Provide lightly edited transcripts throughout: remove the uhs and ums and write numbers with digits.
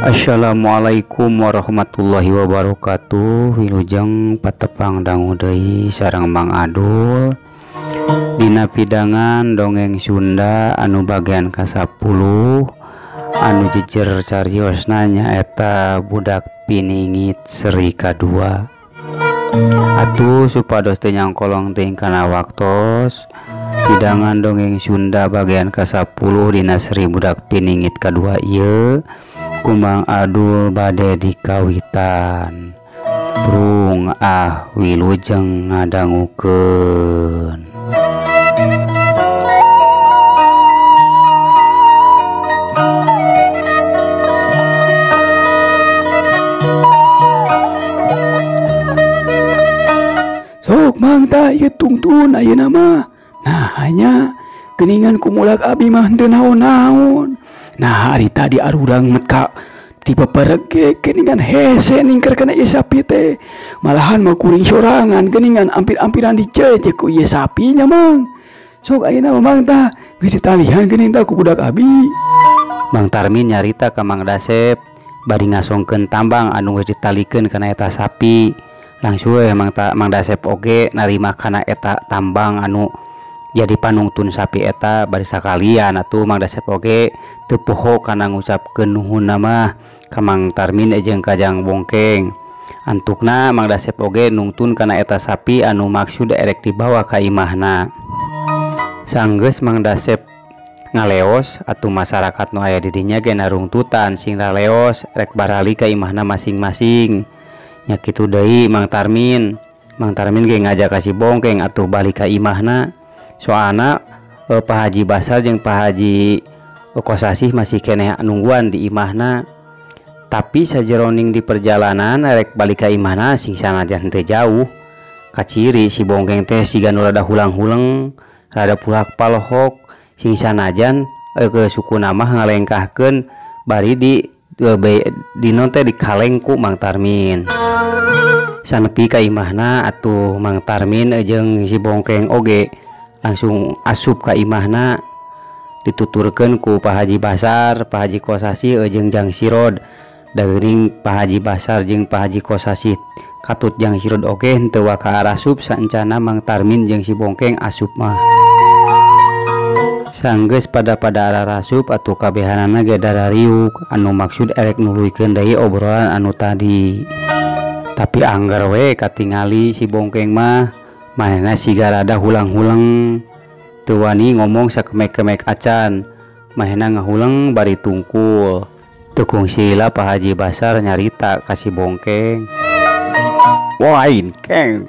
Assalamualaikum warahmatullahi wabarakatuh. Wilujeng patepang dangu deui sareng Mang Adul dina pidangan dongeng Sunda anu bagian ka-10 anu jejer cariosna nyaeta budak piningit seri kadua. Atuh supados teu nyangkolong teuing kana waktos, pidangan dongeng Sunda bagian ka-10 dina seri budak piningit kadua ieu ku Mang Adul bade dikawitan. Brung ah wilujeng ngadangukeun. Sok Mang tah ieu tungtun ayeuna mah. Nah hanya geuningan kumulak abi mah henteu naon-naon. Nah hari tadi arurang met ka dipeperege geuningan hese ningker kana ieu sapi teh. Malahan mah kuring sorangan geuningan ampir-ampiran diceje ku ieu sapi nya Mang. Sok ayeuna mah Mang tah geus ditalihan geuning tah ku budak abi. Mang Tarmin nyarita ka Mang Dasep bari ngasongkeun tambang anu geus ditalikeun kana eta sapi. Langsung we Mang Dasep oge narima kana eta tambang anu jadi panungtun sapi eta bari sakalian atuh Mang Dasep oge teu poho kana ngucapkeun nuhunna mah ka Mang Tarmin jeung ka Jang Bongkeng. Antukna Mang Dasep oge nungtun kana eta sapi anu maksud erek dibawa ka imahna. Sanggeus Mang Dasep ngaleos atuh masyarakat nu aya di dinya ge narungtutan sing raleos rek barali ka imahna masing-masing. Nya kitu deui Mang Tarmin. Mang Tarmin ge ngajak ka si Bongkeng atuh balik ka imahna. Soalna Pak Haji Basar jeung Pak Haji Kosasih masih keneh nungguan di imahna. Tapi sajeroning di perjalanan rek balik ka imahna sing sanajan teu jauh. Kaciri si Bongkeng teh siga nu rada hulang-huleng, rada pulak palohok, sing sanajan ke sukuna mah ngalengkahkeun bari di non teh dikalengku Mang Tarmin. Sanepi ka imahna atuh Mang Tarmin jeung si Bongkeng oge langsung asup ka imahna, dituturkeun ku Pak Haji Basar, Pak Haji Kosasih jeung Jang Sirod. Dageuning Pak Haji Basar jeung Pak Haji Kosasih katut Jang Sirod oge henteu waka arasup saencana Mang Tarmin jeung si Bongkeng asup mah. Sanggeus pada-pada ararasup atuh kabehanana ge darariuk anu maksud erek nuluykeun deui obrolan anu tadi. Tapi angger we katingali si Bongkeng mah manehna siga rada hulang-huleng, teu wani ngomong sakemek-kemek acan, manehna ngahuleng bari tungkul. Teu kungsi lila Pak Haji Basar nyarita ka si Bongkeng. Lain keng,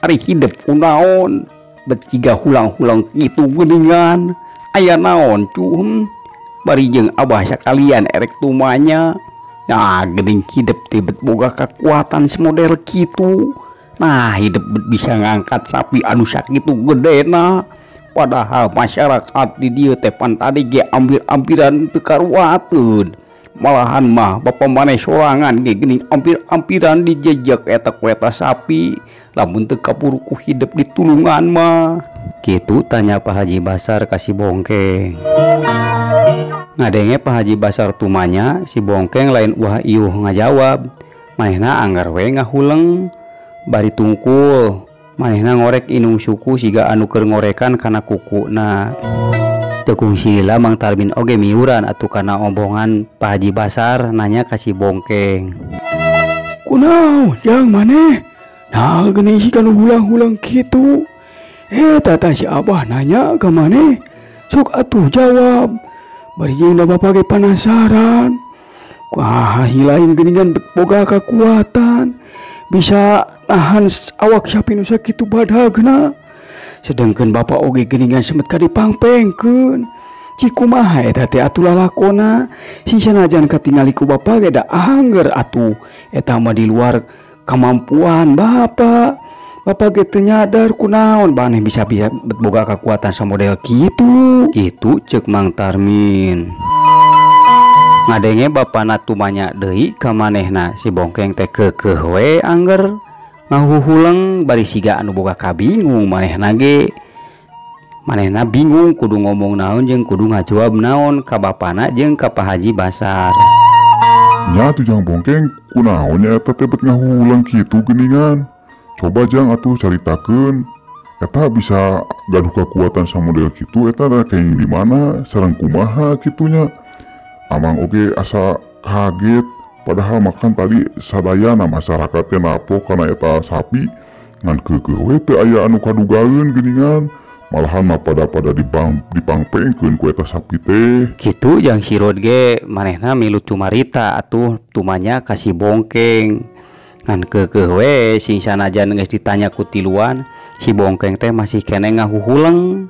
ari hidep kunaon bet siga hulang-hulang kitu geuningan. Aya naon cuhum bari jeung abah sakalian erek tumanya. Nah geuning hidep teh bet boga kakuatan semodel kitu. Nah hidep bisa ngangkat sapi anu sakitu gedena. Padahal masyarakat di dieu teh pan tadi ge ampir-ampiran teu karuateun. Malahan mah bapa maneh sorangan ge geuning ampir-ampiran dijejek eta ku eta sapi. Lamun teu kapuru ku hidep ditulungan mah. Kitu tanya Pak Haji Basar ka si Bongkeng. Ngadenge Pak Haji Basar tumanya, si Bongkeng lain wah iuh ngajawab. Manehna anggar we ngahuleng bari tungkul. Manehna ngorek inung suku siga anu keur ngorekan kana kukuna. Teu kungsi lila Mang Tarmin oge miuran atuh kana omongan Pak Haji Basar nanya ka si Bongkeng. Kunaon jang maneh? Nah geuning si kanu hulang-hulang kitu. Tata si abah nanya ka maneh, sok atuh jawab. Bari jeung da bapa ge penasaran. Wah, lain geuningan boga kakuatan bisa nahan awak sapi nu sakitu badagna. Sedengkeun bapa oge geuningan semet ka dipangpengkeun. Cik kumaha eta teh atuh lalakona? Sing sanajan katingali ku bapa ge da angger atuh. Eta mah di luar kemampuan bapa. Bapak ge teu nyadar kunaon maneh bisa boga kakuatan samodel kitu. Kitu ceuk Mang Tarmin. Ngadenge bapana tumanya deui ka manehna, si Bongkeng teh keukeuh we angger ngahuhuleng bari siga anu boga kabingung manehna ge. Manehna bingung kudu ngomong naon jeung kudu ngajawab naon ka bapana jeung ka Pak Haji Basar. Nya atuh Jang Bongkeng, kunaon nya eta teh bet ngahulang kitu geuningan. Coba Jang atuh caritakeun. Eta bisa gaduh kekuatan samodel kitu eta da kenging di mana sareng kumaha kitunya. Amang oge asa kaget padahal makan tadi sadayana masyarakat teh napo kana eta sapi ngan keukeuh we teu aya anu kadugaeun geuningan. Malahan mah pada dipangpengkeun ku eta sapi teh. Kitu Jang Sirot ge manehna milu cumarita atuh tumanya ka si Bongkeng. Ngan keukeuh we sing sanajan geus ditanya ku tiluan, si Bongkeng teh masih keneh ngahuhuleng.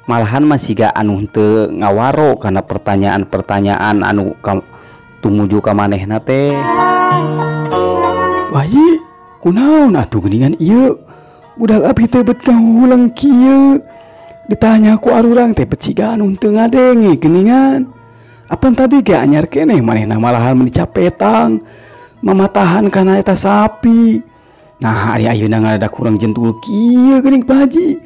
Malahan masih ga anu teu ngawaro kana pertanyaan-pertanyaan anu tumuju ka manehna teh. Wayi, kunaon atuh geuningan ieu? Budak abdi teh bet ngahuhuleng kieu. Ditanya ku arurang teh bet siga anu teu ngadenge geuningan. Apan tadi ge anyar keneh manehna malahan meuni capetang mamatahan kana eta sapi. Nah, ari ayeuna ngadadak kurang jentul kieu geuning Pak Haji.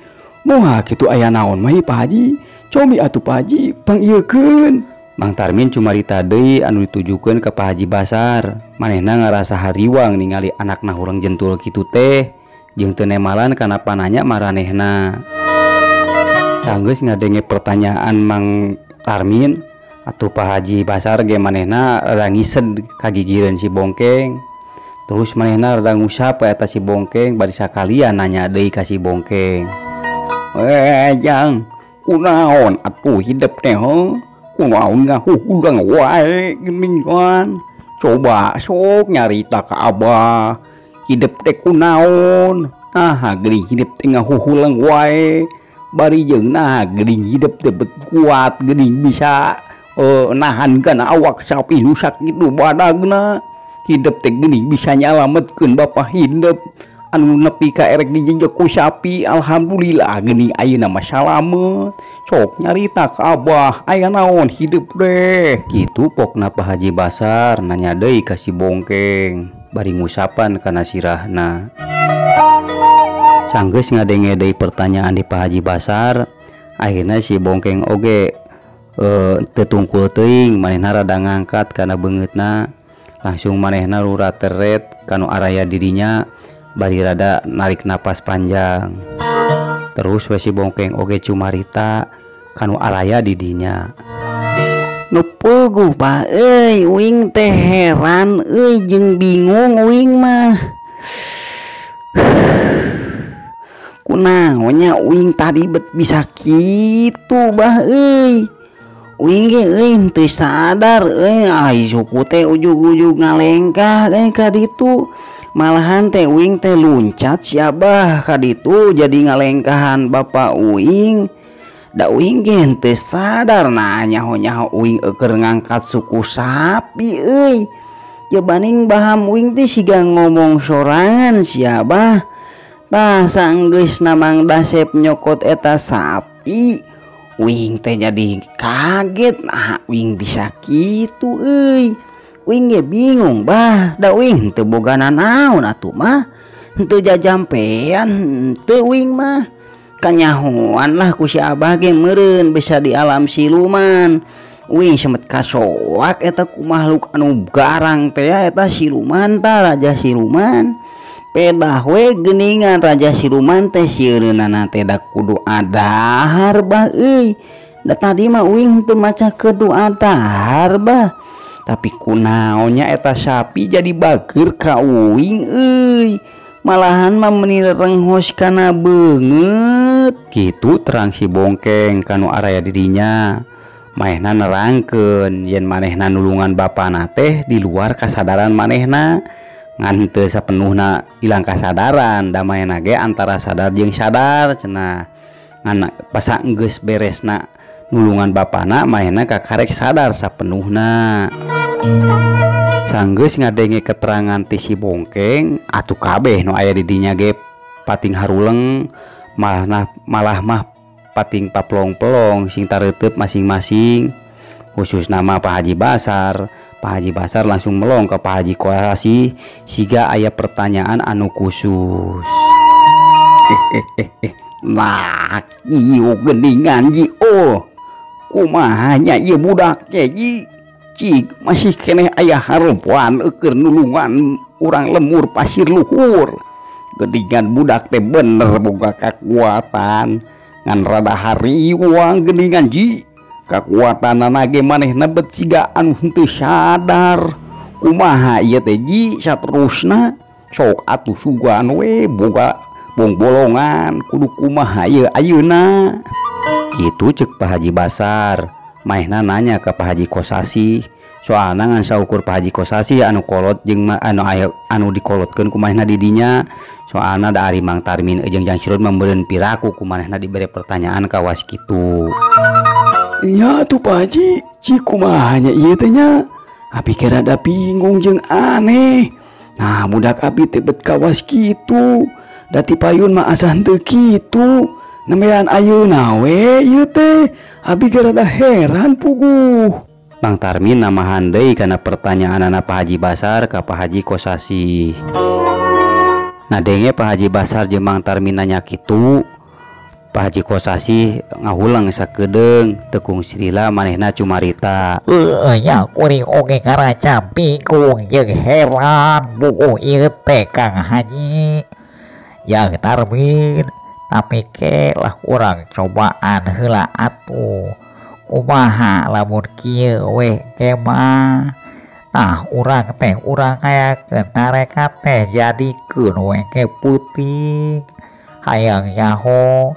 Moal kitu aya naon mah Pak Haji. Comi atuh Pak Haji pangiekeun. Mang Tarmin cumarita deui anu ditujukeun ka Pak Haji Basar. Manehna ngarasa hariwang ningali anakna hurang jentul kitu teh jeung teu nemalan kana pananya maranehna. Sanggeus ngadenge pertanyaan Mang Tarmin atuh Pak Haji Basar ge manehna rada ngised kagigireun si Bongkeng. Terus manehna rada ngusap ka eta si Bongkeng bari sakalian nanya deui ka si Bongkeng. Jang, kunaon atuh hidep teh heuh? Kunaon ngahuhuleng wae geuningan. Coba sok nyarita ka abah. Hidep teh kunaon? Nah, geuning hidep teh ngahuhuleng wae. Bari jeung nah geuning hidep teh bet kuat geuning bisa nahan kana awak sapi nu sakitu badagna. Hidep teh geuning bisa nyalametkeun bapa hidep anu nepi ka erek dijejek ku sapi. Alhamdulillah geuning ayeuna mah salamet. Sok nyarita ka abah aya naon hidup deh. Kitu pokna Pak Haji Basar nanya deui ka si Bongkeng bari ngusapan kana sirahna. Sanggeus ngadenge deui pertanyaan di Pak Haji Basar, akhirna si Bongkeng oge teu tungkul teuing manehna rada ngangkat kana beungeutna. Langsung manehna lurah teret kanu araya dirinya bari rada narik napas panjang. Terus we si Bongkeng oge cumarita kanu araya didinya. Nu puguh Pak euy, uing teh heran euy jeung bingung uing mah. Kunaon nya uing tadi bet bisa kitu bah euy. Uing ge euy teu sadar euy, ai suku teh ujug-ujug ngalengkah euy ka ditu. Malahan teh uing teh luncat si abah ka ditu jadi ngalengkahan bapak uing. Da uing ge teu sadar nah nyaho-nyaho uing eueur ngangkat suku sapi euy. Jabaning baham uing teh siga ngomong sorangan si abah. Tah sanggeus Mang Dasep nyokot eta sapi, uing teh jadi kaget. Nah uing bisa kitu euy. Uing ge bingung bah, da uing teu boga nanaon atuh mah. Henteu jajampean henteu uing mah. Kanyahoan lah ku si abah ge meureun bisa di alam siluman. Uing semet kasoak eta ku makhluk anu garang teh eta siluman tah raja siluman. Pedah we geuningan raja siluman teh sieureunana teh da kudu adahar bah euy. Da tadi mah uing teu maca kudu adahar bah. Tapi kunaonnya eta sapi jadi bager ka uing euy. Malahan mah meuni renghos kana beungeut. Kitu terang si Bongkeng kanu araya dirinya. Manehna nerangkeun yen manehna nulungan bapana teh di luar kasadaran manehna. Ngan teu sapenuhna ilang kasadaran, da manehna ge antara sadar jeung sadar cenah. Ngan pas geus beresna nulungan bapana manehna kakarek sadar sapenuhna. Sanggeus ngadenge keterangan ti si Bongkeng atuh kabeh nu aya di dinya ge pating haruleng, malah mah pating paplong-plong sing tareuteut masing-masing. Khusus nama Pak Haji Basar. Pak Haji Basar langsung melong ke Pak Haji Koasih siga aya pertanyaan anu khusus. Nah ieu geuningan ji oh kumaha nya ieu budak teh ji cik masih keneh aya harepan keur nulungan urang lemur Pasir Luhur. Geuningan budak teh bener boga kakuatan ngan rada hariwang geuningan ji. Kakuatanana ge manehna bet siga anu henteu sadar. Kumaha ieu teh ji saterusna sok atuh sugan we boga bongbolongan kudu kumaha ieu ayeuna. Kitu ceuk Pak Haji Basar. Manehna nanya ka Pak Haji Kosasih. Soalna ngan saukur Pak Haji Kosasih anu kolot jeung anu aya anu dikolotkeun ku manehna di dinya. Soalna da ari Mang Tarmin jeung Jang Sirot meureun piraku ku manehna dibere pertanyaan kawas kitu. Nya atuh Pak Haji, cik kumaha nya ieu teh nya? Abi ge rada bingung jeung aneh. Nah budak abi teh bet kawas kitu. Da ti payun mah asa henteu kitu. Nembean ayeuna we ieu teh. Abi ge rada heran puguh. Mang Tarmin namahan deui kana pertanyaanana Pak Haji Basar ka Pak Haji Kosasih. Ngadenge Pak Haji Basar jeung Mang Tarmin nanya kitu, Pak Haji Kosasih ngahulang sakedeung tekung silila manehna cumarita. Heueuh nya kuring oge ngaraca bingung jeung heran buku ieu teh Kang Haji. Yang Tarmin, tapi ke lah urang cobaan heula atuh. Kumaha lamun kieu weh ke mah. Tah urang teh urang ngayakeun tarekat teh jadikeun we ke puting. Hayang nyaho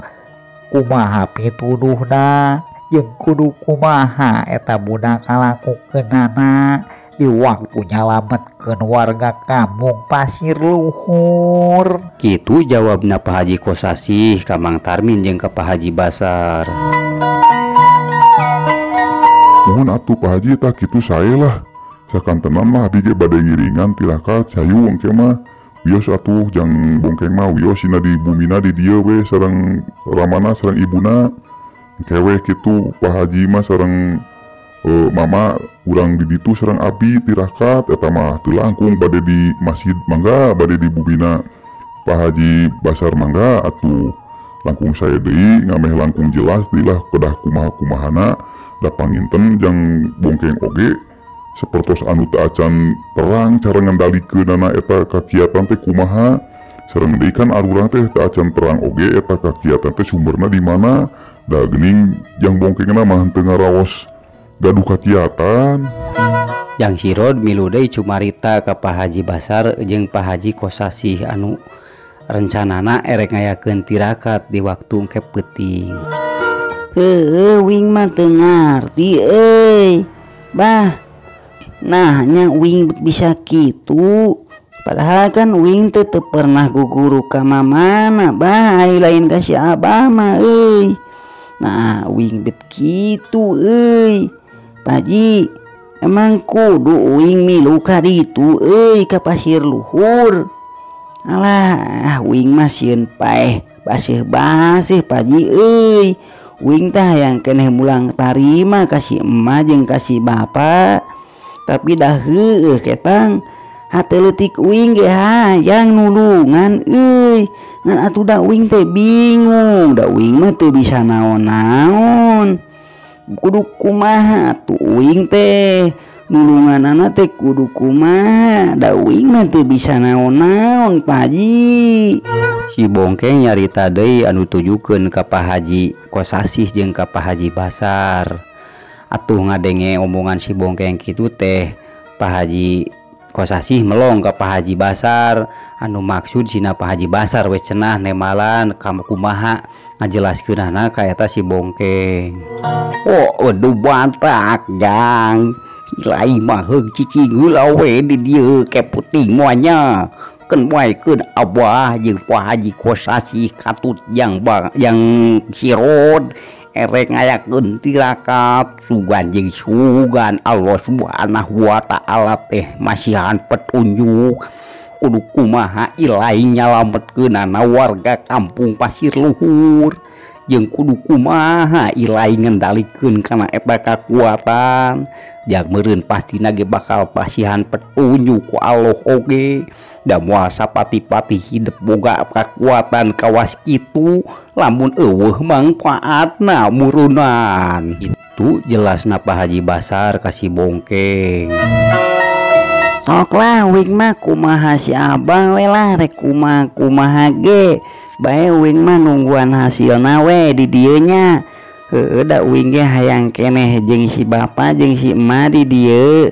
kumaha pituduhna jeung kudu kumaha eta budak kalakukeunana di waktu nyalametkeun warga kampung Pasir Luhur. Kitu jawabna Pak Haji Kosasih ka Mang Tarmin jeung ka Pak Haji Basar. Mohon atuh Pak Haji tah kitu sae lah. Sakantenan mah abi ge bade ngiringan tirakat sayu engke mah. Wios atuh jang bongkeng mah wios sina di bumina di dieu we sareng ramana sareng ibuna. Engke we kitu Pak Haji mah sareng mama urang di ditu sareng abi tirakat eta mah teu langkung bade di masjid mangga bade di bumina Pak Haji Basar mangga atuh. Langkung saya deui ngameh langkung jelas deui lah kedah kumaha-kumahana da panginten jang bongkeng oge sapertos anu teu acan terang cara ngendalikeunana eta kakiatan teh kumaha. Sareng deui kan arurang teh teu acan terang oge eta kakiatan teh sumberna di mana. Da geuning jang bongkengna mah henteu ngaraos gaduh kakiatan. Jang Sirot milu deui cumarita ka Pak Haji Basar jeung Pak Haji Kosasih anu rencanana erek ngayakeun tirakat di waktu engke peuting. Heueuh wing mah teu ngarti euy. Bah, nah nya wing bisa kitu. Padahal kan wing teh teu pernah guguru ka mamana bah, ai lain ka si abah mah euy. Nah wing bet kitu euy. Pak Haji, emang kudu wing milu ka ditu euy ka Pasir Luhur. Alah, wing mah sieun paeh baseuh-baseuh Pak Haji euy. Wing tah hayang keneh mulang tarima ka si emak jeung ka si bapak. Tapi dah heueuh ketang hate leutik wing ge hayang nulungan euy. Ngan atuh da wing teh bingung, da wing mah teu bisa naon-naon. Kudu kumaha atuh wing teh nulunganana teh kudu kumaha, da wing mah teu bisa naon-naon Pak Haji. Si bongkeng nyarita deui anu tujukeun ka Pak Haji Kosasih jeung ka Pak Haji Basar. Atuh ngadenge omongan si bongkeng kitu teh Pak Haji Kosasih melong ka Pak Haji Basar anu maksud sina Pak Haji Basar we cenah nemalan ka kumaha ngajelaskeunana ka eta si bongkeng. Oh, aduh bantak jang. Lain mah heug cicing heula we di dieu ke puting moanya. Keun waekeun abah jeung Pak Haji Kosasih katut jang bang jang Sirot erek ngayakeun tirakat sugan jeung sugan Allah Subhanahu wa taala teh masihan petunjuk kudu kumaha ilai nyalametkeunana warga kampung Pasir Luhur. Jeung kudu kumaha Ilai ngendalikeun kana eta kakuatan. Jag meureun pastina ge bakal pasihan petunjuk ku Allah oge. Da moal sapati-pati hidep boga kakuatan kawas kitu lamun eueuh mangfaatna murunan. Itu jelasna Pak Haji Basar ka si Bongkeng. Sok lah wing mah kumaha si abah we lah rek kumaha kumaha ge. Bae wing mah nungguan hasilna we di dieu nya. Heueuh da wing ge hayang keneh jeung si bapa jeung si emak di dieu.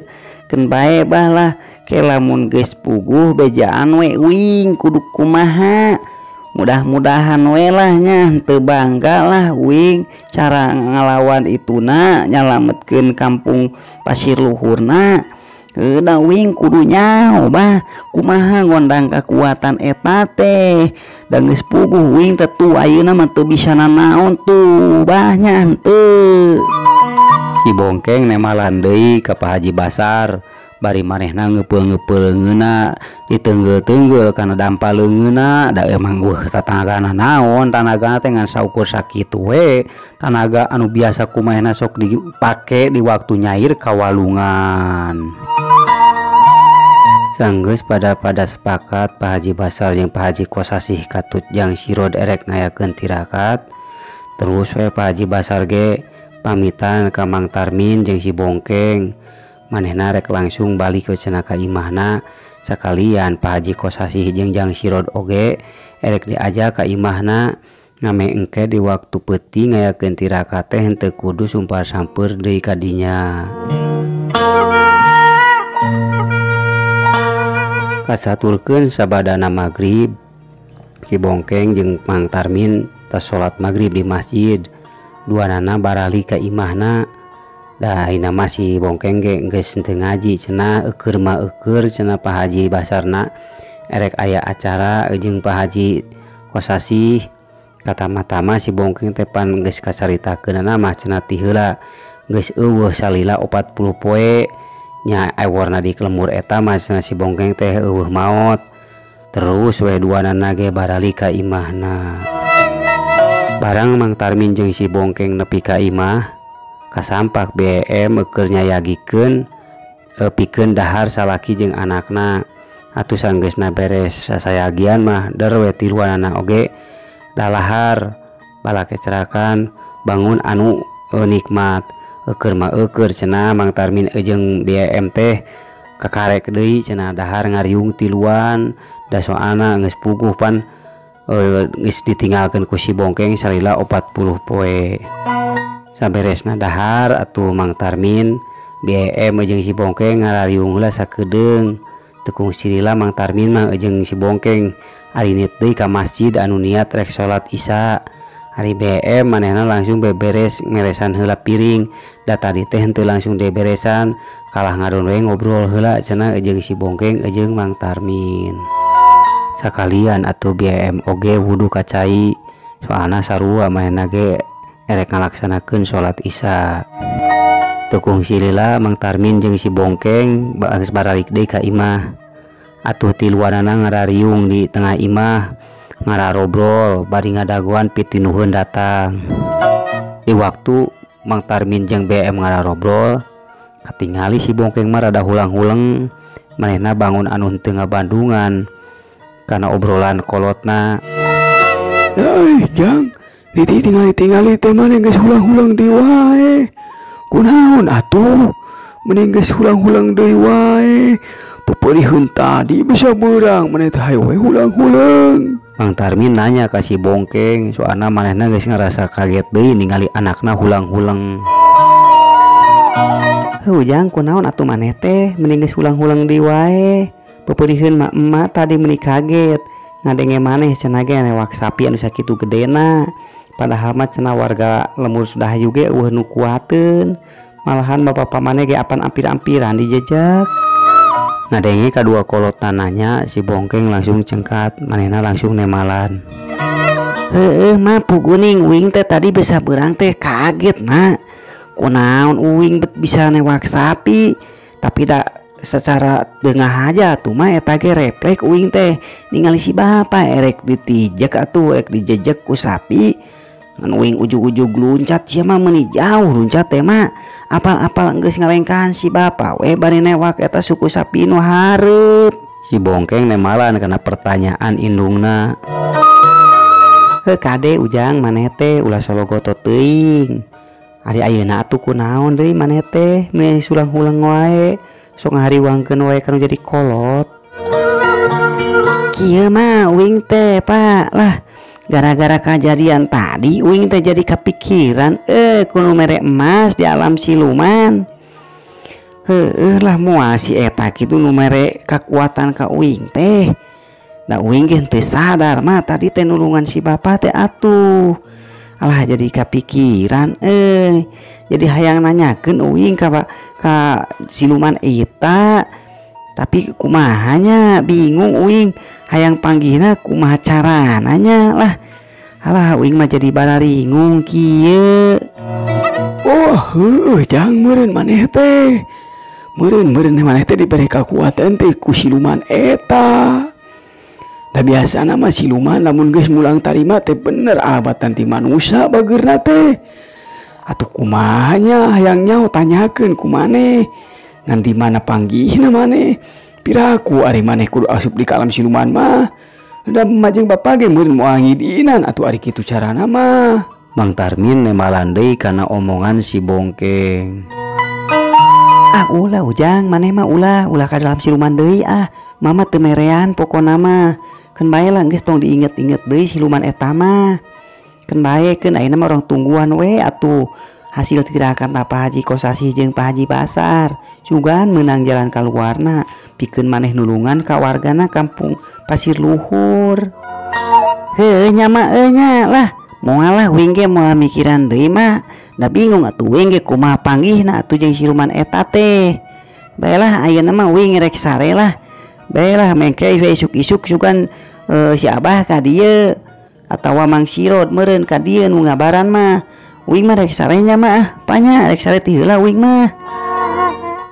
Keun bae bah lah ke lamun geus puguh bejaan we wing kudu kumaha. Mudah-mudahan we lah nya teu bangga lah wing cara ngalawan ituna nyalametkeun kampung Pasir Luhurna. Heueuh da wing kudu nyaho bah kumaha ngondang kakuatan eta teh. Da geus puguh wing teh tuh ayeuna mah teu bisa nanaon tuh bah nya henteu. Si Bongkeng nemalan deui ka Pak Haji Basar bari manehna ngeupeul-ngeupeul leungeunna diteunggel-teunggel kana dampa leungeunna. Da emang weuh tatangagana naon tanagana teh ngan saukur sakitu we tanaga anu biasa kumaehna sok dipake di waktu nyair ka walungan. Sanggeus pada sepakat Pak Haji Basar jeung Pak Haji Kosasih katut jang sirod erek ngayakeun tirakat. Terus we Pak Haji Basar ge pamitan ka Mang Tarmin jeung si Bongkeng. Manehna rek langsung balik ke cenah ka imahna. Sakalian Pak Haji Kosasih jeung jang sirod oge erek diajak ka imahna. Ngame engke di waktu peuting ngayakeun tirakat teh henteu kudu sumpar sampeur deui ka dinya. Kasaturkeun sabadana magrib, Ki Bongkeng jeung Mang Tarmin tas salat magrib di masjid. Duanana barali ka imahna. Da ayeuna mah si Bongkeng ge geus henteu ngaji cenah eueur mah eueur cenah Pak Haji Basarna erek aya acara jeung Pak Haji Kosasih. Katama-tama si Bongkeng teh pan geus kacaritakeunana mah cenah ti heula geus eueuh salila 40 poe nya eworna di lemur eta mah cenah si Bongkeng teh eueuh maot. Terus we duanana ge barali ka imahna. Barang Mang Tarmin jeung si Bongkeng nepi ka imah kasampak BM keur nyayagikeun pikeun dahar salaki jeung anakna. Atuh sanggeusna beres sasayagian mah der we tiluanana oge dalahar balakecerakan bangun anu nikmat. Eueur mah eueur cenah Mang Tarmin jeung BM teh kakarek deui cenah dahar ngariung tiluan. Da soalna geus puguh pan geus ditinggalkeun ku si Bongkeng salila 40 poe. Saberesna dahar atuh Mang Tarmin BM jeung si Bongkeng ngarariung heula sakedeung. Teu kungsi lila Mang Tarmin mah jeung si Bongkeng arinit deui ka masjid anu niat rek salat Isya. Ari BM manehna langsung beberes meresan heula piring. Da tadi teh henteu langsung diberesan kalah ngadon we ngobrol heula cenah jeung si Bongkeng jeung Mang Tarmin. Sakalian atuh BM oge wudu ka cai soalna sarua manehna ge erek ngalaksanakeun salat Isya. Teu kungsi lila Mang Tarmin jeung si Bongkeng geus baralik deui ka imah. Atuh tiluanana ngarariung di tengah imah ngararobrol bari ngadagoan pitinuhun datang. Di waktu Mang Tarmin jeung BM ngararobrol katingali si Bongkeng mah rada hulang-huleng. Manehna bangun anu henteu ngabandungan kana obrolan kolotna. Euy jang ditingali-tingali teh maneh geus hulang-hulang deui wae. Kunaon atuh mending geus hulang-hulang deui wae. Peperiheun tadi bisa beurang maneh teh hayo we hulang-hulang. Mang Tarmin nanya ka si Bongkeng soalna manehna geus ngarasa kaget deui ningali anakna hulang-hulang. Heuh jang kunaon atuh maneh teh mending geus hulang-hulang deui wae. Peperiheun mah emak tadi meuni kaget ngadenge maneh cenah ge newak sapi anu sakitu gedena. Padahal mah cenah warga lemur Sudahayu ge eueuh nu kuateun. Malahan bapak maneh ge apan ampir-ampiran dijejak. Ngadenge kadua kolot tanahnya si Bongkeng langsung cengkat manehna langsung nemalan. Heueuh mah puguning uing teh tadi bisa beurang teh kaget mah. Kunaon uing bet bisa newak sapi tapi da secara dengah aja tuh mah eta ge refleks uing teh ningali si bapak erek ditijek atuh erek dijejek ku sapi. Ngan uing ujug-ujug luncat sia mah meuni jauh luncat teh mah. Apal-apal geus ngalengkahan si bapa we bari newak eta suku sapi nu hareup. Si Bongkeng nemalan kana pertanyaan indungna. Heuh kade ujang maneh teh ulah sologoto teuing. Ari ayeuna atuh kunaon deui maneh teh meuni sulang-hulang wae. Sok ngahariwangkeun wae kanu jadi kolot. Kieu mah uing teh Pak lah. Gara-gara kejadian tadi uing teh jadi kepikiran kudu mere emas di alam siluman. Heueuh lah moal si eta kitu nu mere kakuatan ka uing teh. Da uing ge teu sadar mah tadi teh nulungan si bapa teh atuh. Alah jadi kepikiran jadi hayang nanyakeun uing ka siluman eta. Tapi kumahanya bingung uing hayang panggihna kumaha carananya lah. Alah uing mah jadi bararingung kieu. Oh heueuh jang meureun maneh teh. Meureun maneh teh dibere kakuatan teh ku siluman eta. Da biasana mah siluman lamun geus mulang tarima teh bener alabatan ti manusa bageurna teh. Atuh kumahanya hayang nyaho tanyakeun ku maneh. Ngan di mana panggihna maneh? Piraku ari maneh kudu asup di ka alam siluman mah. Da majeng bapa ge meureun moal ngidinan atuh ari kitu carana mah. Mang Tarmin nemalan deui kana omongan si Bongkeng. Ah ulah ujang maneh mah ulah ka dalam siluman deui ah. Mama teu merean pokona mah. Keun bae lah geus tong diinget-inget deui siluman eta mah. Keun bae keun ayeuna mah urang tungguan we atuh. Hasil tirakan Pak Haji Kosasih jeung Pak Haji Basar sugan menang jalan kaluarna pikeun maneh nulungan ka wargana kampung Pasir Luhur. Heueuh nya mah euy nya lah moal lah uing ge moal mikiran deui mah. Da bingung atuh uing ge kumaha panggihna atuh jeung siluman eta teh. Baelah ayeuna mah uing rek sare lah. Baelah mengke we isuk-isuk sugan si Abah ka dieu atawa Mang Sirot meureun ka dieu nu ngabaran mah. Uing mah rek sarenya mah ah, panya rek sare ti heula uing mah.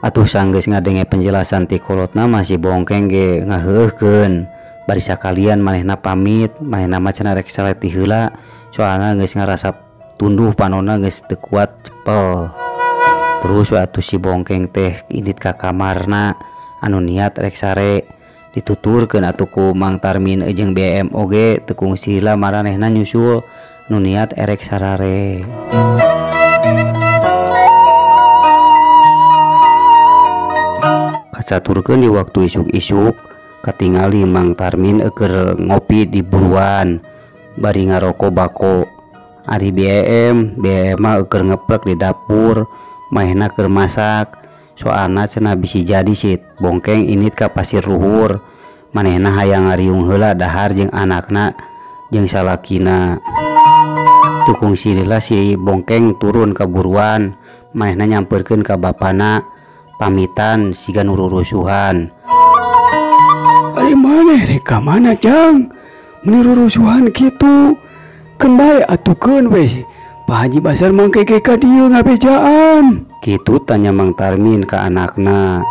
Atuh sanggeus ngadenge penjelasan ti kolotna mah si Bongkeng ge ngaheueuhkeun. Bari sakalian manehna pamit, manehna mah cenah rek sare ti heula, soalna geus ngarasa tunduh panonna geus teu kuat cepel. Terus we atuh si Bongkeng teh indit ka kamarna anu niat rek sare dituturkeun atuh ku Mang Tarmin jeung BM oge teu kungsi heula maranehna nyusul nu niat erek sarare. Kacaturkeun di waktu isuk-isuk katingali Mang Tarmin keur ngopi di buruan bari ngaroko bako. Ari BM mah keur ngeplek di dapur manehna keur masak. Soalna cenah bisi jadi si Bongkeng init ka Pasir Luhur. Manehna hayang ngariung heula dahar jeung anakna jeung salakina. Tukung silila si Bongkeng turun ke buruan, manehna nyamperkeun ka bapana pamitan siga nu rurusuhan. Ari maneh rek ka mana jang? Meuni rurusuhan kitu. Keun bae atuh keun we. Pak Haji Basar mangke ge ka dieu ngabejaan. Kitu tanya Mang Tarmin ka anakna.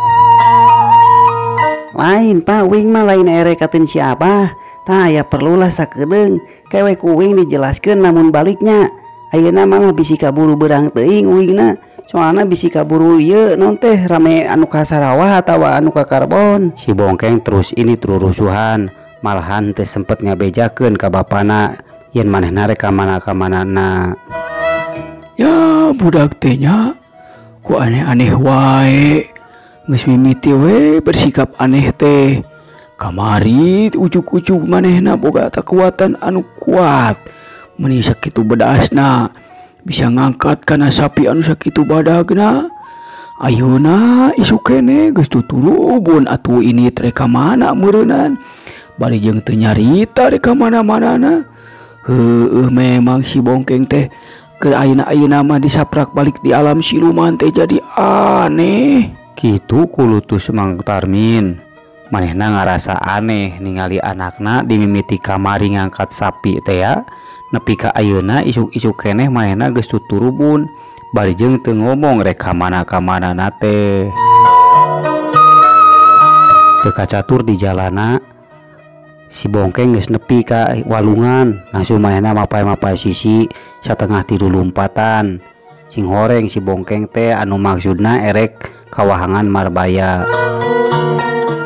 Lain Pak, uing mah lain erek katin si Abah. Tah aya perlulah sakedeung kewe ku uing dijelaskeun namun baliknya. Ayeuna mah bisi kaburu beurang teuing uingna. Soalna bisi kaburu ieu naon teh rame anu ka Sarawak atawa anu ka Karbon. Si Bongkeng terus ini rurusuhan, malahan teh sempet ngabejakeun ka bapana yen manehna rek ka mana-kamanana. Ya budak teh nya ku aneh-aneh wae. Geus mimiti we bersikap aneh teh. Kamari ujug-ujug manehna boga kekuatan anu kuat. Meuni sakitu bedasna bisa ngangkat kana sapi anu sakitu badagna. Ayeuna isuk keneh geus tuturubun atuh ini rek ka mana meureunan. Bari jeung teu nyarita rek ka mana-manana. Heueuh memang si Bongkeng teh keur ayeuna-ayeuna mah disaprak balik di alam siluman teh jadi aneh. Kitu kulutus Mang Tarmin. Manehna ngarasa aneh ningali anakna dimimiti kamari ngangkat sapi teh ya. Nepi ka ayeuna isuk-isuk keneh manehna geus tuturubun bari jeung teu ngomong rek ka mana-kamanana teh. Teu kacatur di jalana Si Bongkeng geus nepi ka walungan, langsung manehna mapay-mapay sisi satengah tilu lumpatan. Sing horeng si Bongkeng teh anu maksudna erek ka wahangan Marbaya.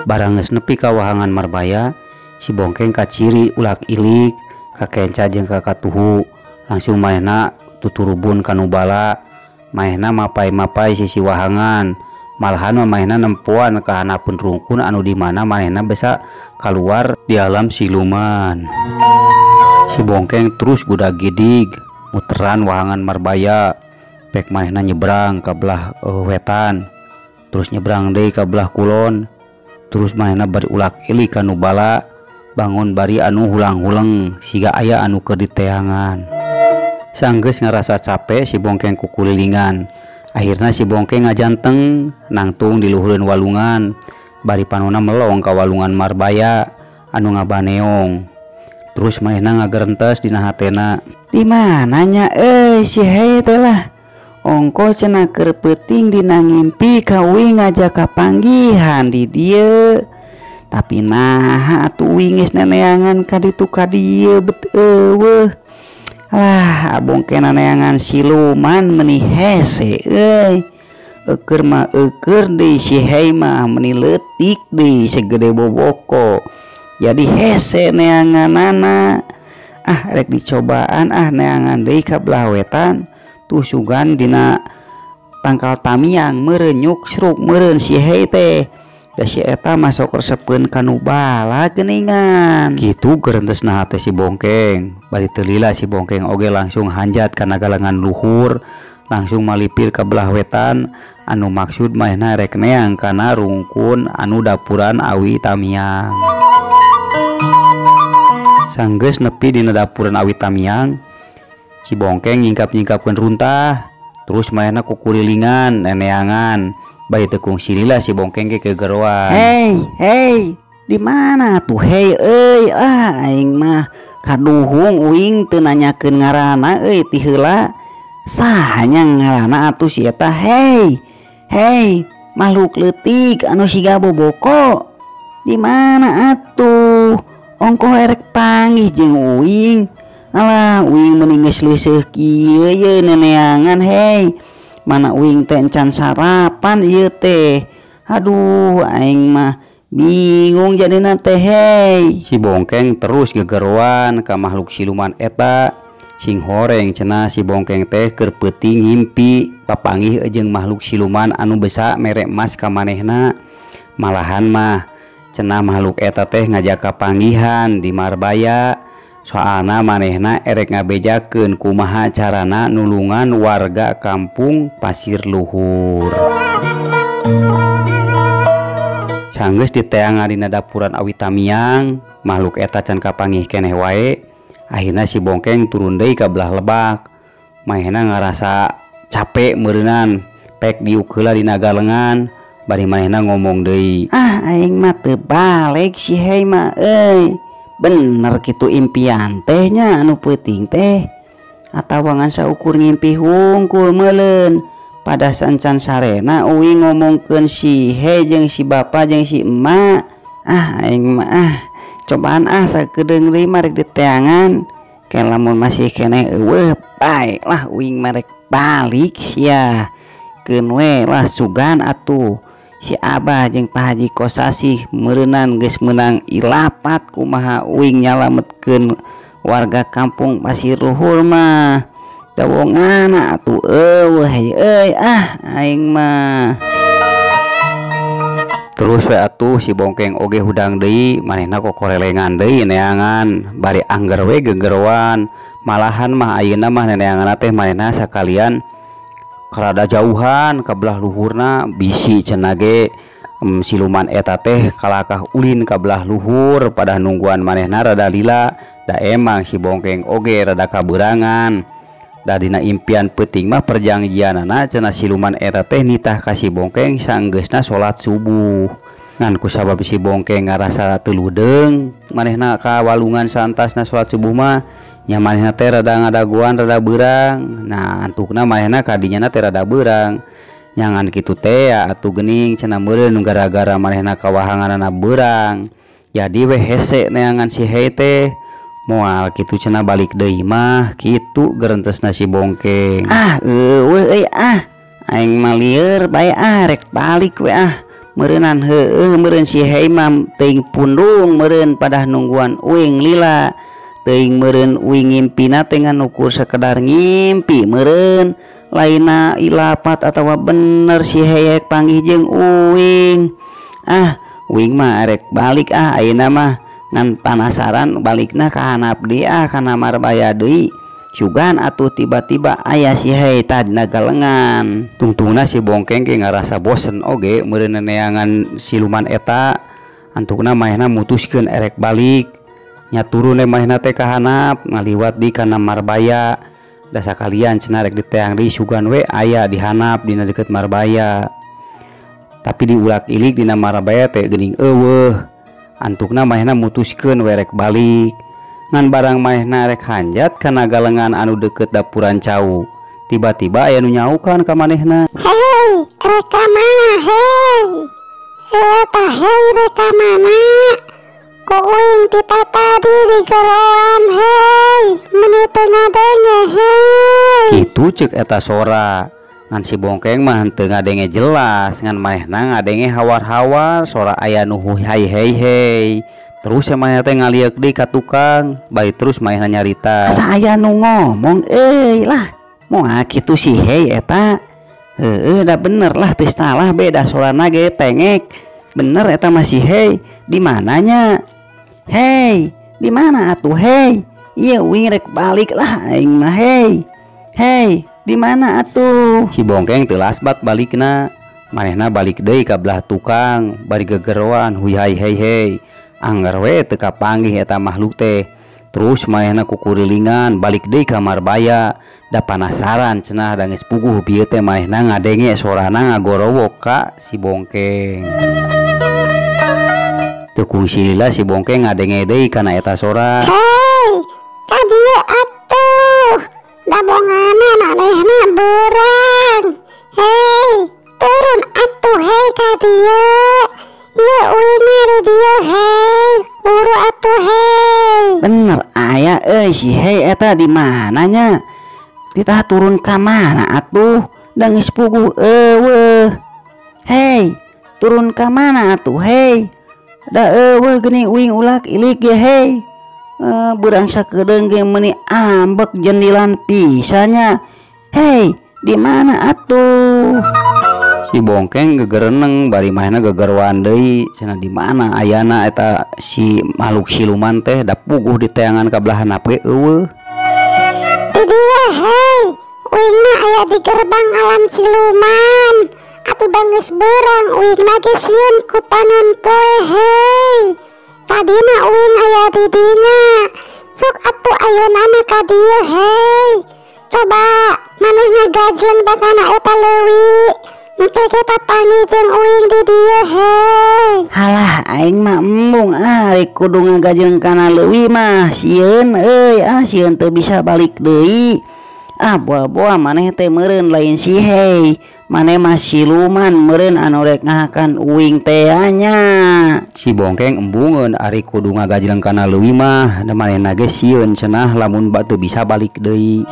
Barang geus nepi ka wahangan Marbaya, si Bongkeng kaciri ulak ilik, ka kenca jeung ka katuhu. Langsung manehna tuturubun ka nu bala, manehna mapay-mapay sisi wahangan. Malahan mah manehna nempoan ka handapeun rungkun anu di mana manehna bisa kaluar di alam siluman. Si Bongkeng terus gudag-gidig muteran wahangan Marbaya. Pek manehna nyebrang ka belah wetan, terus nyebrang deui ka belah kulon, terus manehna bari ulak ilik ka nu bala, bangun bari anu hulang-huleng siga aya anu keur diteangan. Sanggeus ngarasa capek si Bongkeng kukulilingan. Akhirna si Bongkeng ngajanteng nangtung di luhureun walungan, bari panona melong ka walungan Marbaya anu ngabaneong. Terus manehna ngagerentes dina hatena, di mananya euy si Hei teh lah. Ongko cenah keur peuting dina ngimpi ka uing ngajak kapanggihan di dieu. Tapi naha atuh uing geus neneangan ka ditu ka dieu bet eueuh. Lah abongkena neangan siluman meni hese euy. Eueur mah eueur deui si Hei mah meni leutik deui segede boboko. Jadi hese neanganana. Ah rek dicobaan ah neangan deui ka belah wetan. Tuh sugan dina tangkal tamiang meureun nyuksruk meureun si Hei teh. Da si eta mah sok resepeun ka nu bala geuningan. Kitu gerentesna hate si Bongkeng. Bari teu lila si Bongkeng oge langsung hanjat kana galengan luhur, langsung malipir ka belah wetan anu maksud manehna rek neang kana rungkun anu dapuran awi tamiang. Sanggeus nepi dina dapuran awi tamiang, si Bongkeng nyingkap-nyingkapkeun runtah, terus manehna kukulilingan neneangan. Bari teu kungsi lila si Bongkeng ge kegeroan. Hei, hei, di mana tuh hei euy? Ah aing mah kaduhung uing teu nanyakeun ngaranna euy ti heula. Saha nya ngaranna atuh si eta? Hei, hei, makhluk leutik anu siga boboko. Di mana atuh? Ongkoh erek panggih jeung uing. Alah uing meni geus leuseuh kieu ye neneangan hei. Mana uing teh encan sarapan ieu teh. Aduh aing mah bingung jadina teh hei. Si Bongkeng terus gegeroan ka makhluk siluman eta. Sing horeng cenah si Bongkeng teh keur peuting ngimpi papanggih jeung makhluk siluman anu besa mere emas ka manehna. Malahan mah cenah makhluk eta teh ngajak kapanggihan di Marbaya. Soalna manehna erek ngabejakeun kumaha carana nulungan warga kampung Pasir Luhur. Sanggeus diteangan dina dapuran awi tamiang, makhluk eta can kapanggih keneh wae. Akhirna si Bongkeng turun deui ka belah lebak. Manehna ngarasa capek meureunan, pek diuk heula dina galengan, bari manehna ngomong deui. Ah aing mah teu balik si Hei mah euy. Bener kitu impian teh nya anu peuting teh. Atawa ngan saukur ngimpi hungkul meuleun. Pada sancan sarena uing ngomongkeun si Hei jeung si bapa jeung si emak. Ah aing mah ah cobaan ah sakedeung deui mah rek diteangan. Ke lamun masih keneh eueuh bae lah uing mah rek balik sia. Keun we lah sugan atuh. Si Abah jeung Pak Haji Kosasih meureunan geus meunang ilapat kumaha uing nyalametkeun warga kampung Pasir Luhur mah. Dawongana atuh eueuh euy ah aing mah. Terus we atuh si Bongkeng oge hudang deui, manehna kokorelengan deui neangan, bari angger we gegeroan. Malahan mah ayeuna mah neneanganna teh manehna sakalian karada jauhan ka belah luhurna, bisi cenah ge siluman eta teh kalakah ulin ka belah luhur pada nungguan manehna rada lila. Da emang si Bongkeng oge rada kaberangan. Da dina impian peuting mah perjanjianana cenah siluman eta teh nitah ka si Bongkeng sanggeusna salat subuh. Ngan kusabab si Bongkeng ngarasa teu ludeung manehna ka walungan saantasna salat subuh mah nya manehna teh rada ngadaguan rada beurang. Nah antukna manehna kadinyana teh rada beurang. Nyangan kitu teh atuh geuning cenah meureun gara-gara manehna kawahanganana beurang. Jadi we hese neangan si Hei teh. Moal kitu cenah balik deui mah kitu gerentesna si Bongkeng. Ah eueuh euy ah aing mah lieur bae ah rek balik we ah. Meureunnan heueuh meureun si Hei mah teuing pundung meureun padah nungguan uing lila. Teuing meureun uing ngimpina teh ngan ukur sekedar ngimpi meureun. Lainna ilapat atawa bener si Hei rek panggih jeung uing. Ah uing mah rek balik ah ayeuna mah ngan panasaran balikna ka handap deui ah kana Marbaya deui. Sugan atuh tiba-tiba aya si Hei tah dina galengan. Tungtungna si Bongkeng ge ngarasa bosen oge meureun neangan siluman eta. Antukna manehna mutuskeun erek balik. Nya turun we manehna teh ka handap ngaliwat di kana Marbaya. Da sakalian cenah rek diteang deui sugan we aya di handap dina deukeut Marbaya. Tapi diulak-ilik dina Marbaya teh geuning eueuh. Antukna manehna mutuskeun we rek balik. Ngan barang manehna rek hanjat kana galengan anu deukeut dapuran cau. Tiba-tiba aya nu nyaukan ka manehna. Hei, rek ka mana hei? Eta hei rek ka mana? Ku uing ti tatadi digeroan hei, meuni teu ngadenge hei. Kitu ceuk eta sora. Ngan si Bongkeng mah henteu ngadenge jelas, ngan manehna ngadenge hawar-hawar sora aya nu hai hei hei. Terus ya manehna teh ngalieuk deui ka tukang, bari terus manehna nyarita. Asa aya nu ngomong euy lah. Moal kitu si Hei eta. Heueuh da bener lah teu salah beda sorana ge tengek. Bener eta mah si Hei. Di mananya? Hei, di mana atuh hei? Ieu uing rek balik lah aing mah hei. Hei, di mana atuh? Si Bongkeng teu lasbat balikna. Manehna balik deui ka belah tukang bari gegeroan huy hai hei hei. Angger we teu kapanggih eta makhluk teh. Terus manehna kukurilingan balik deui ka Marbaya. Da panasaran cenah da geus puguh bieu teh manehna ngadenge sorana ngagorowok ka si Bongkeng. Teu kungsi lila si Bongkeng ngadenge deui kana eta sora. Hei, ka dieu atuh. Dabongana manehna beurang. Hei, turun atuh hei ka dieu. Ieu uing di dieu hei. Buru atuh hei. Bener aya euy si Hei eta di mananya? Titah turun ka mana atuh? Da geus puguh eueuh. Hei, turun ka mana atuh hei? Da eueuh geuning uing ulak ilik ge hei. Beurang sakedeung ge meuni ambek jendilan pisannya. Hei, di mana atuh? Si Bongkeng gegereneng bari manehna gegeroan deui cenah di mana ayana eta si makhluk siluman teh da puguh diteangan ka belah handap ge eueuh. Di dieu hei, uing mah aya di gerbang alam siluman. Atuh da geus beurang uing mah ge sieun ku panon poe hei. Tadi mah uing aya di dinya. Sok atuh ayeuna mah ka dieu hei. Coba maneh ngagajeng bakana eta leuwi. Engke ge papanggih jeung uing di dieu hei. Halah aing mah embung ah rek kudu ngagajeng kana leuwi mah sieun euy ah sieun teu bisa balik deui. Ah boa-boa maneh teh meureun lain si Hei. Maneh mah siluman meureun anu rek ngahakan uing teh nya. Si Bongkeng embungeun ari kudu ngagajleng kana leuwi mah da manehna ge sieun cenah lamun teu bisa balik deui.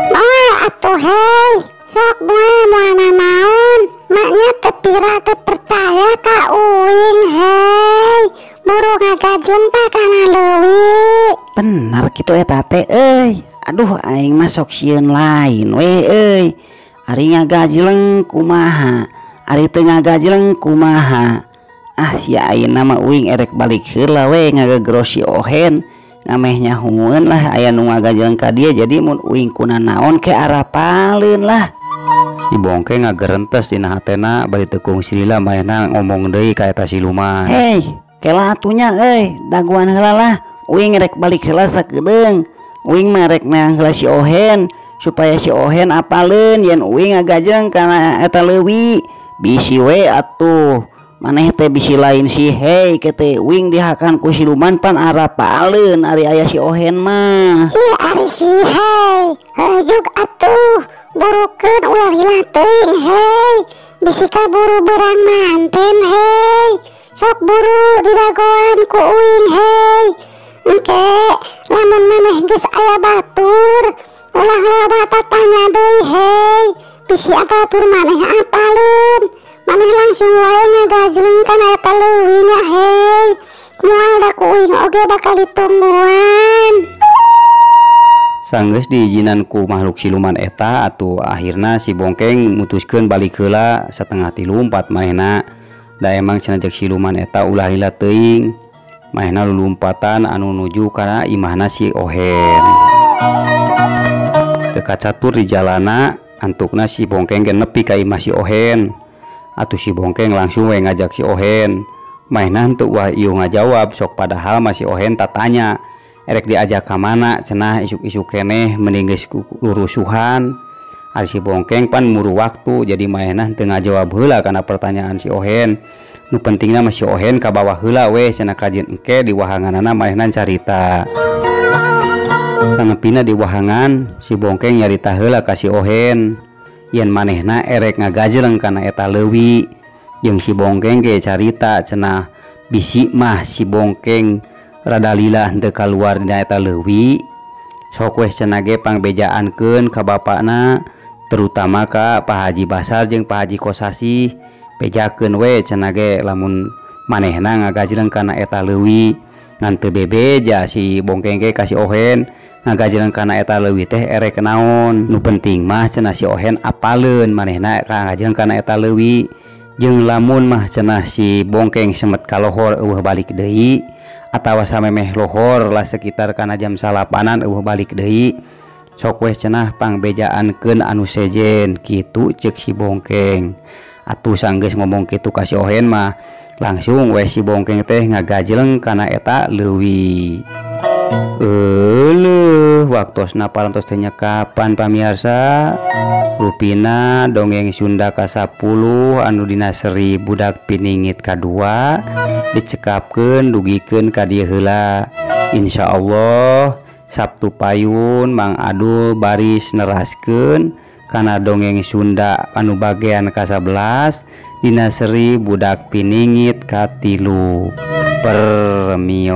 Moal atuh hei. Sok moal moal nanaon. Maknya teu pira teu percaya ka uing hei. Buru ngagajleng tah kana leuwi. Bener kitu eta teh euy. Aduh aing mah sok sieun lain we euy. Ari ngagajleng kumaha? Ari teu ngagajleng kumaha? Ah si ayeuna mah uing erek balik heula we ngagegero si Ohen. Ngameh nyahueun lah aya nu ngagajleng ka dieu jadi mun uing kunanaon ke arapaleun lah. Si Bongkeng ngagerentes dina hatena bari teu kungsi lila manehna ngomong deui ka eta siluman. Hei, kela atunya euy, daguan heula lah. Uing rek balik heula sakedeung. Uing mah rek neang heula si Ohen supaya si Ohen apaleun yen uing ngagajeng kana eta leuwi. Bisi we atuh. Maneh teh bisi lain si Hei kete uing dihakan ku siluman pan arapaleun ari aya si Ohen mah. Ih ari si Hei, heujuk atuh. Burukeun ulah lila teuing hei. Bisi kaburu beurang manten hei. Sok buru didagoan ku uing hei. Engke lamun maneh geus aya batur ulah loba tatanya deui hei. Bisi batur maneh apaleun. Maneh langsung wae ngagajleng kana eta leuwi nya hei. Moal da ku uing oge bakal ditungguan. Sanggeus diizinan ku makhluk siluman eta atuh akhirna si Bongkeng mutuskeun balik heula 2:30 manehna. Da emang cenah ceuk siluman eta ulah lila teuing. Manehna lulumpatan anu nuju kana imahna si Ohen. Teu kacatur di jalana antukna si Bongkeng ge nepi ka imah si Ohen. Atuh si Bongkeng langsung we ngajak si Ohen. Manehna henteu wah ieu ngajawab sok padahal mah si Ohen tatanya erek diajak ka mana cenah isuk-isuk keneh mending geus lurusuhan. Ari si Bongkeng pan muru waktu jadi manehna teu ngajawab heula kana pertanyaan si Ohen. Nu pentingna mah si Ohen ka bawah heula we cenah kajeun engke di wahanganana manehna carita. Sanepina di wahangan si Bongkeng nyarita heula ka si Ohen yen manehna erek ngagajleng kana eta leuwi. Jeung si Bongkeng ge carita cenah bisi mah si Bongkeng rada lila henteu kaluar dina eta leuwi. Sok weh cenah ge pangbejaankeun ka bapakna terutama ka Pak Haji Basar jeung Pak Haji Kosasih. Bejakeun we cenah ge lamun manehna ngagajleng kana eta leuwi. Ngan teu bebeja si Bongkeng ge ka si Ohen ngagajleng kana eta leuwi teh erek naon. Nu penting mah cenah si Ohen apaleun manehna ngagajleng kana eta leuwi. Jeung lamun mah cenah si Bongkeng semet ka lohor eueuh balik deui atawa samemeh lohor lah sekitar kana jam 9-an eueuh balik deui. Sok weh cenah pangbejaankeun anu sejen kitu ceuk si Bongkeng. Atuh sanggeus ngomong kitu ka si Ohen mah langsung weh si Bongkeng teh ngagajleng kana eta leuwi. Euleuh waktosna parantos teh nyekapan pamiarsa. Rupina dongeng Sunda ka-10 anu dina seri Budak Piningit ka-2 dicekapkeun dugikeun ka dieu heula. Insyaallah Sabtu payun Mang Adul baris neraskeun kana dongeng Sunda anu bagian ka-11 dina seri Budak Piningit ka-3. Permios.